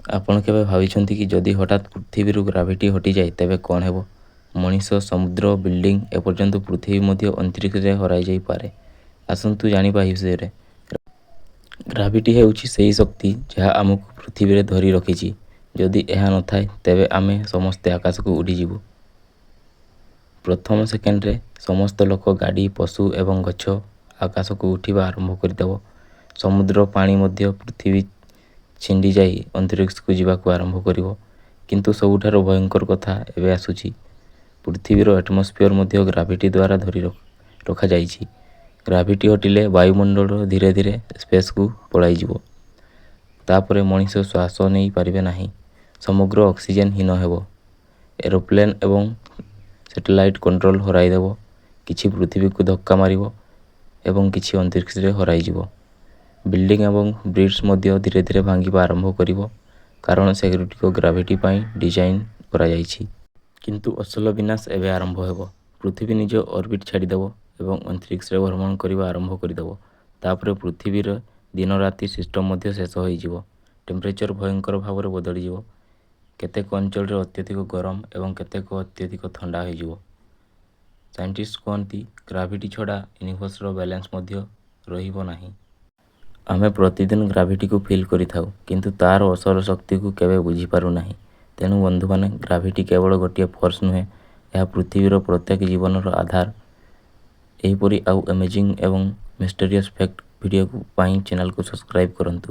ଆପଣ କେବେ ଭାବିଛନ୍ତି କି, ଯଦି ହଠାତ୍ ପୃଥିବୀରୁ ଗ୍ରାଭିଟି ହଟିଯାଏ, ତେବେ କ'ଣ ହେବ? ମଣିଷ, ସମୁଦ୍ର, ବିଲ୍ଡିଂ, ଏପର୍ଯ୍ୟନ୍ତ ପୃଥିବୀ ମଧ୍ୟ ଅନ୍ତରୀକ୍ଷରେ ହରାଇଯାଇପାରେ। ଆସନ୍ତୁ ଜାଣିବା ଏହି ବିଷୟରେ। ଗ୍ରାଭିଟି ହେଉଛି ସେହି ଶକ୍ତି ଯାହା ଆମକୁ ପୃଥିବୀରେ ଧରି ରଖିଛି। ଯଦି ଏହା ନଥାଏ, ତେବେ ଆମେ ସମସ୍ତେ ଆକାଶକୁ ଉଡ଼ିଯିବୁ। ପ୍ରଥମ ସେକେଣ୍ଡରେ ସମସ୍ତ ଲୋକ, ଗାଡ଼ି, ପଶୁ ଏବଂ ଗଛ ଆକାଶକୁ ଉଠିବା ଆରମ୍ଭ କରିଦେବ। ସମୁଦ୍ର ପାଣି ମଧ୍ୟ ପୃଥିବୀ ଛିଣ୍ଡିଯାଇ ଅନ୍ତରୀକ୍ଷକୁ ଯିବାକୁ ଆରମ୍ଭ କରିବ। କିନ୍ତୁ ସବୁଠାରୁ ଭୟଙ୍କର କଥା ଏବେ ଆସୁଛି। ପୃଥିବୀର ଆଟମୋସ୍ଫିୟର ମଧ୍ୟ ଗ୍ରାଭିଟି ଦ୍ୱାରା ଧରି ରଖାଯାଇଛି। ଗ୍ରାଭିଟି ହଟିଲେ ବାୟୁମଣ୍ଡଳ ଧୀରେ ଧୀରେ ସ୍ପେସକୁ ପଳାଇଯିବ। ତାପରେ ମଣିଷ ଶ୍ୱାସ ନେଇ ପାରିବେ ନାହିଁ। ସମଗ୍ର ଅକ୍ସିଜେନ ହୀନ ହେବ। ଏରୋପ୍ଲେନ୍ ଏବଂ ସ୍ୟାଟେଲାଇଟ୍ କଣ୍ଟ୍ରୋଲ ହରାଇଦେବ। କିଛି ପୃଥିବୀକୁ ଧକ୍କା ମାରିବ ଏବଂ କିଛି ଅନ୍ତରୀକ୍ଷରେ ହରାଇଯିବ। ବିଲ୍ଡିଂ ଏବଂ ବ୍ରିଜ ମଧ୍ୟ ଧୀରେ ଧୀରେ ଭାଙ୍ଗିବା ଆରମ୍ଭ କରିବ, କାରଣ ସେଗୁଡ଼ିକ ଗ୍ରାଭିଟି ପାଇଁ ଡିଜାଇନ୍ କରାଯାଇଛି। କିନ୍ତୁ ଅସଲ ବିନାଶ ଏବେ ଆରମ୍ଭ ହେବ। ପୃଥିବୀ ନିଜ ଅର୍ବିଟ୍ ଛାଡ଼ିଦେବ ଏବଂ ଅନ୍ତରୀକ୍ଷରେ ଭ୍ରମଣ କରିବା ଆରମ୍ଭ କରିଦେବ। ତାପରେ ପୃଥିବୀରେ ଦିନ-ରାତି ସିଷ୍ଟମ ମଧ୍ୟ ଶେଷ ହୋଇଯିବ। ଟେମ୍ପରେଚର ଭୟଙ୍କର ଭାବରେ ବଦଳିଯିବ। କେତେକ ଅଞ୍ଚଳରେ ଅତ୍ୟଧିକ ଗରମ ଏବଂ କେତେକ ଅତ୍ୟଧିକ ଥଣ୍ଡା ହୋଇଯିବ। ସାଇଣ୍ଟିଷ୍ଟ କୁହନ୍ତି, ଗ୍ରାଭିଟି ଛଡ଼ା ୟୁନିଭର୍ସର ବାଲାନ୍ସ ମଧ୍ୟ ରହିବ ନାହିଁ। ଆମେ ପ୍ରତିଦିନ ଗ୍ରାଭିଟିକୁ ଫିଲ୍ କରିଥାଉ, କିନ୍ତୁ ତା'ର ଅସଲ ଶକ୍ତିକୁ କେବେ ବୁଝିପାରୁ ନାହିଁ। ତେଣୁ ବନ୍ଧୁମାନେ, ଗ୍ରାଭିଟି କେବଳ ଗୋଟିଏ ଫୋର୍ସ ନୁହେଁ, ଏହା ପୃଥିବୀର ପ୍ରତ୍ୟେକ ଜୀବନର ଆଧାର। ଏହିପରି ଆଉ ଆମେଜିଂ ଏବଂ ମିଷ୍ଟେରିୟସ୍ ଫ୍ୟାକ୍ଟ ଭିଡିଓ ପାଇଁ ଚ୍ୟାନେଲକୁ ସବସ୍କ୍ରାଇବ୍ କରନ୍ତୁ।